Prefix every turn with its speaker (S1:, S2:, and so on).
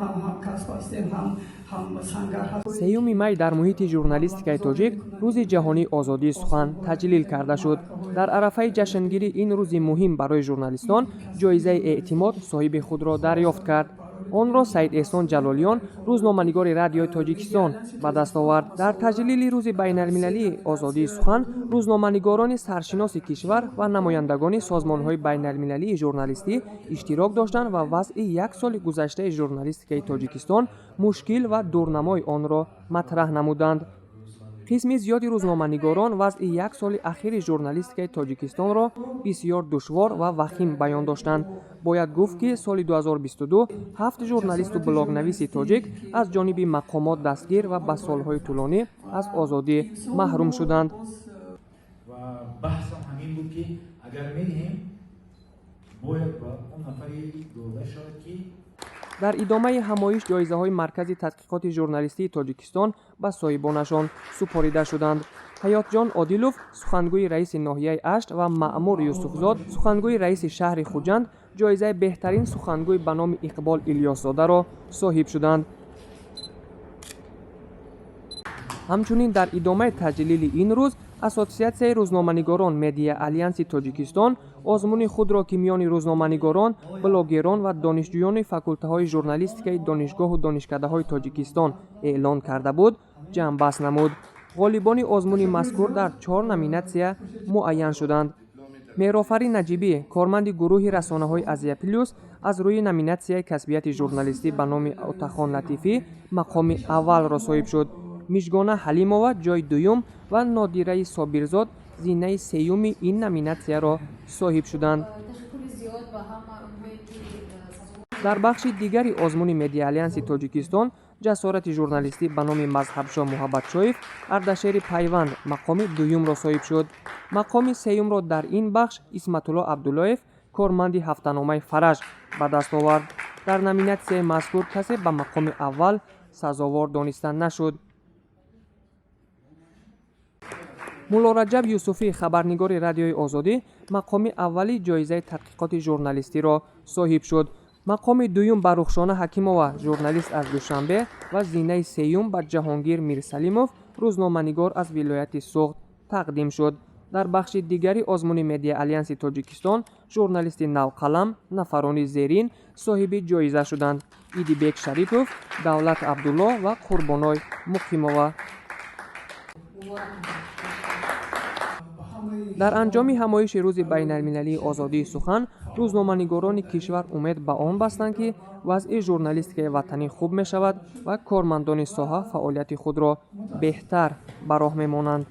S1: ҳастем, ҳам ҳамкасб ҳастем, ҳам ҳамсангар ҳастем.
S2: 3-юми май дар муҳити журналистикаи тоҷик Рӯзи ҷаҳонии озодии сухан таҷлил карда шуд. Дар арафаи ҷашнгирии ин рӯзи муҳим барои журналистон ҷоизаи эътимод соҳиби худро дарёфт кард. Онро Саид Эҳсон Ҷалолиён, рӯзноманигори Радиои Тоҷикистон, ба даст овард. Дар таҷлили Рӯзи байналмилалии озодии сухан рӯзноманигорони саршиноси кишвар ва намояндагони созмонҳои байналмилалии журналистӣ иштирок доштанд ва вазъи як соли гузаштаи журналистикаи Тоҷикистон, мушкил ва дурнамои онро матраҳ намуданд. Қисми зиёди рӯзноманигорон вазъи як соли ахири журналистикаи Тоҷикистонро бисёр душвор ва вахим баён доштанд. Бояд гуфт, ки соли 2022 ҳафт журналисту блогнависи тоҷик аз ҷониби мақомот дастгир ва ба солҳои тӯлонӣ аз озодӣ маҳрум шуданд.
S3: Ва баҳсам ҳамин буд, ки агар медиҳем, бояд ба он нафаре дода шавад, ки
S2: Дар идомаи ҳамоиш ҷоизаҳои Маркази тадқиқоти журналистии Тоҷикистон ба соҳибонашон супорида шуданд. Ҳаётҷон Одилов, сухангӯи раиси ноҳияи Ашт, ва Маъмур Юсуфзод, сухангӯи раиси шаҳри Хуҷанд, ҷоизаи беҳтарин сухангӯй ба номи Иқбол Илёсзодаро соҳиб шуданд. Ҳамчунин дар идомаи таҷлили ин рӯз Ассотсиатсияи рӯзноманигорон Медиа Алянси Тоҷикистон озмуни худро, ки миёни рӯзноманигорон, блогерон ва донишҷӯёни факултаҳои журналистикаи донишгоҳу донишкадаҳои Тоҷикистон эълон карда буд, ҷамъбаст намуд. Ғолибони озмуни мазкур дар чор номинатсия муайян шуданд. Меҳрофарин Наҷибӣ, корманди гурӯҳи расонаҳои Азия Плюс, аз рӯи номинатсияи касбияти журналистӣ ба номи Отахон Латифӣ мақоми аввалро соҳиб шуд. Мижгона Ҳалимова ҷойи дуюм ва Нодираи Собирзод зинаи сеюми ин номинатсияро соҳиб шуданд. Дар бахши дигари озмуни Медиаальянси Тоҷикистон ҷасорати журналистӣ ба номи Мазҳабшо Муҳаббатшоев Ардашери Пайванд мақоми дуюмро соҳиб шуд. Мақоми сеюмро дар ин бахш Исматулло Абдуллоев, корманди ҳафтаномаи Фараҷ, ба даст овард. Дар номинатсияи мазкур касе ба мақоми аввал сазовор дониста нашуд. Муллораҷаб Юсуфӣ, хабарнигори Радиои Озодӣ, мақоми аввали ҷоизаи тадқиқоти журналистиро соҳиб шуд. Мақоми дуюм ба Рухшона Ҳакимова, журналист аз Душанбе, ва зинаи сеюм ба Ҷаҳонгир Мирсалимов, рӯзноманигор аз вилояти Суғд, тақдим шуд. Дар бахши дигари озмуни Медиаальянси Тоҷикистон журналисти навқалам нафарони зерин соҳиби ҷоиза шуданд: Идибек Шарипов, Давлат Абдулло ва Қурбоной Муқимова. Дар анҷоми ҳамоиши Рӯзи байналмилалии озодии сухан рӯзноманигорони кишвар умед ба он бастанд, ки вазъи журналистикаи ватанӣ хуб мешавад ва кормандони соҳа фаъолияти худро беҳтар ба роҳ мемонанд.